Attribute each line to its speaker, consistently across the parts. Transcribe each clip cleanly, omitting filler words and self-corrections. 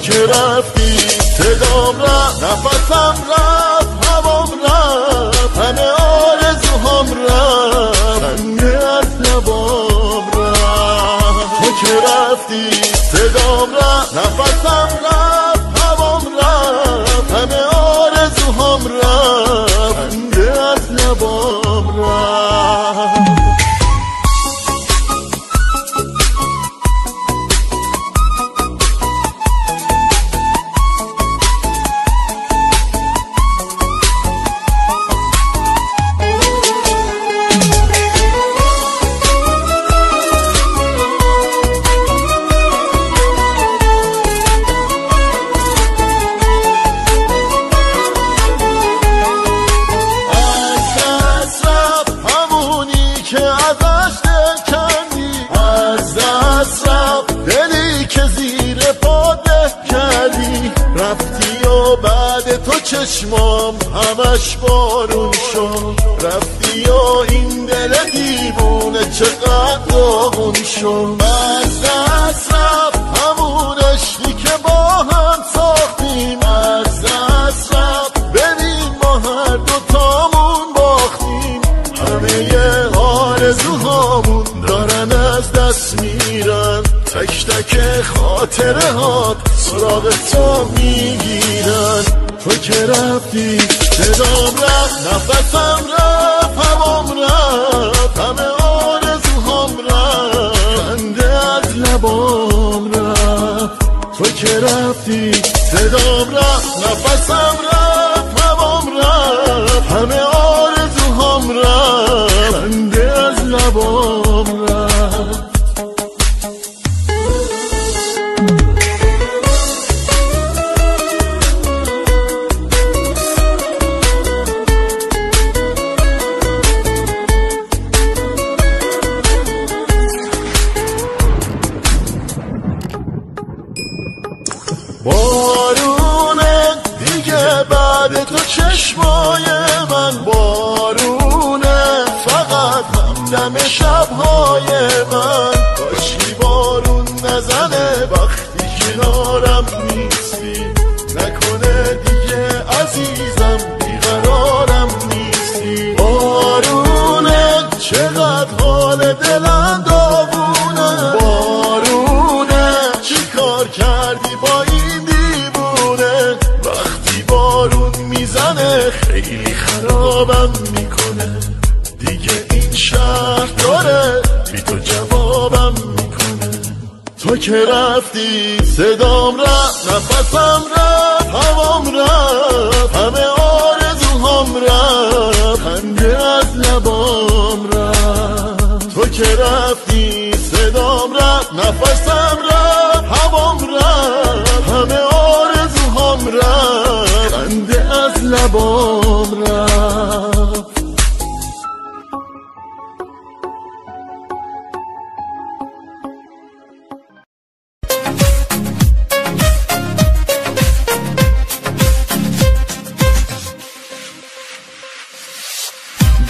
Speaker 1: که رفتی صدام رفت، نفسم رفت، هوام رفت، همه آرزوهام رفت، خنده از لبام رفت. تو که رفتی صدام رفت، نفسم رفت، هوام رفت، همه آرزوهام رفت، خنده از لبام رفت. چشمام همش بارون شد، رفتی و این دل دیوونه چقدر داغون شد. از دست رفت همون عشقی که با هم ساختیم، از دست رفت ببین ما هر دوتامون باختیم. همه آرزوهامون دارن از دست میرن، تک تک خاطره هات سراغ تو میگیرن. تو که رفتی صدام رفت، نفسم رفت، هوام رفت، همه آرزوهام رفت، خنده از لبام رفت. تو که رفتی صدام رفت، نفسم رفت، هوام رفت، همه آرزوهام رفت، خنده از لبام رفت. بارونه دیگه بعد تو چشمای من، بارونه فقط همدم شبهای من. کاشکی بارون نزنه وقتی کنارم نیستی، نکنه دیگه عزیزم بیقرارم نیستی. بارونه چقدر حال دلم داغونه، بارونه چی کار کردی با این دیوونه؟ وقتی بارون میزنه خیلی خرابم میکنه، دیگه این شهر داره بی تو جوابم میکنه. تو که رفتی صدام رفت، نفسم رفت، هوام رفت، همه آرزوهام رفت، خنده از لبام رفت. تو که رفتی صدام رفت، نفسم رفت، هوام رفت، همه آرزوهام رفت، خنده از لبام رفت.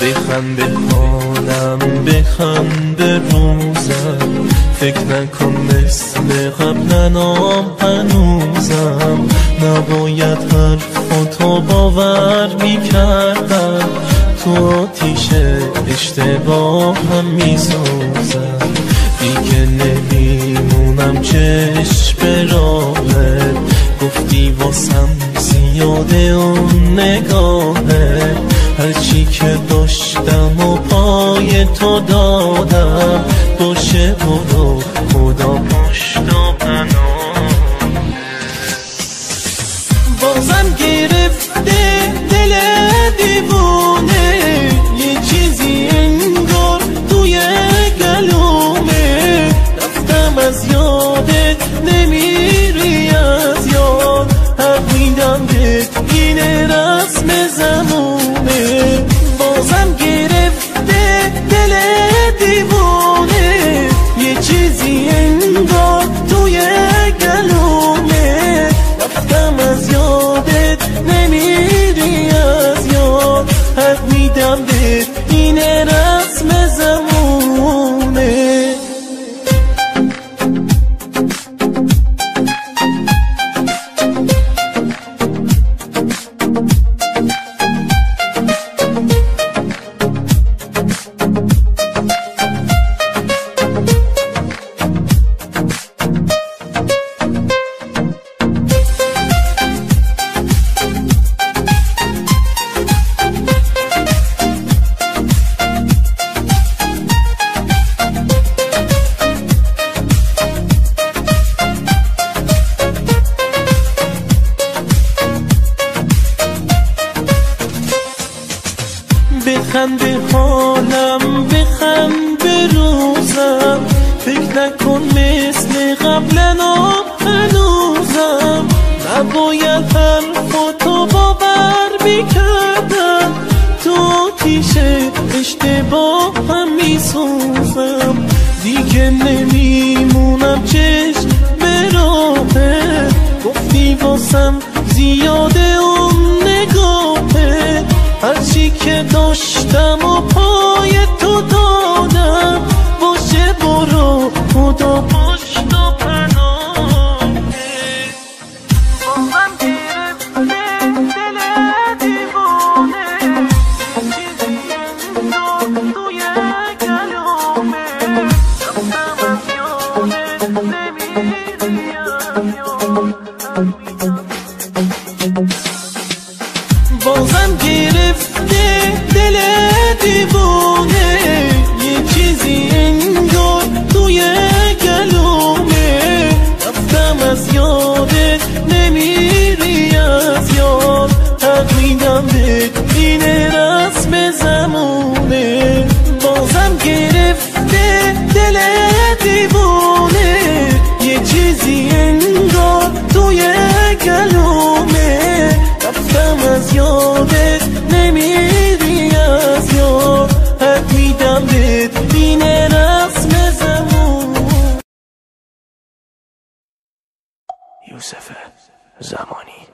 Speaker 2: بخند به حالم، بخند به روزم، فکر نکن مثل قبل نام هنوزم. نباید حرفاتو باور میکردم، تو آتیش اشتباه هم میسوزم. دیگه نمیمونم چشم به راهت، گفتی واسم زیاده اون نگاهت. هرچی که داشتم و پای تو دادم، باشه برو خدا پشت و پناه. بازم گرفته دل دیوونه، یه چیزی انگار توی گلومه. رفتم از یادت نمیری از یاد، حق میدم بهت اینه رسم زمونه. بازم گرفته دل دیوونه، یه چیزی انگار توی گلومه. رفتم از یادت نمیری از یاد، حق میدم بهت اینه رسم زمونه. بخند به حالم، بخند به روزم، فکر نکن مثل قبلا هنوزم. نباید حرفاتو باور میکردم، تو آتیش اشتباه هم میسوزم. دیگه نمیمونم چشم به راهت، گفتی واسم زیاده اون نگاهت. هرچی که داشتم و پای تو دادم، باشه برو خدا پشت و پناهت. بازم گرفته دل دیوانه، چیزی انگار توی گلومه. رفتم از یادت نمیری از یاد. بازم گرفته دل دیوانه، یه چیزی انگار توی گلومه. رفتم از یادت نمیری از یاد، حق میدم بهت اینه رسم زمونه. بازم گرفته دل دیوانه، یه چیزی انگار توی گلومه. رفتم از یادت نمیری از یاد، حق میدم بهت اینه رسم زمون.
Speaker 3: یوسف زمانی.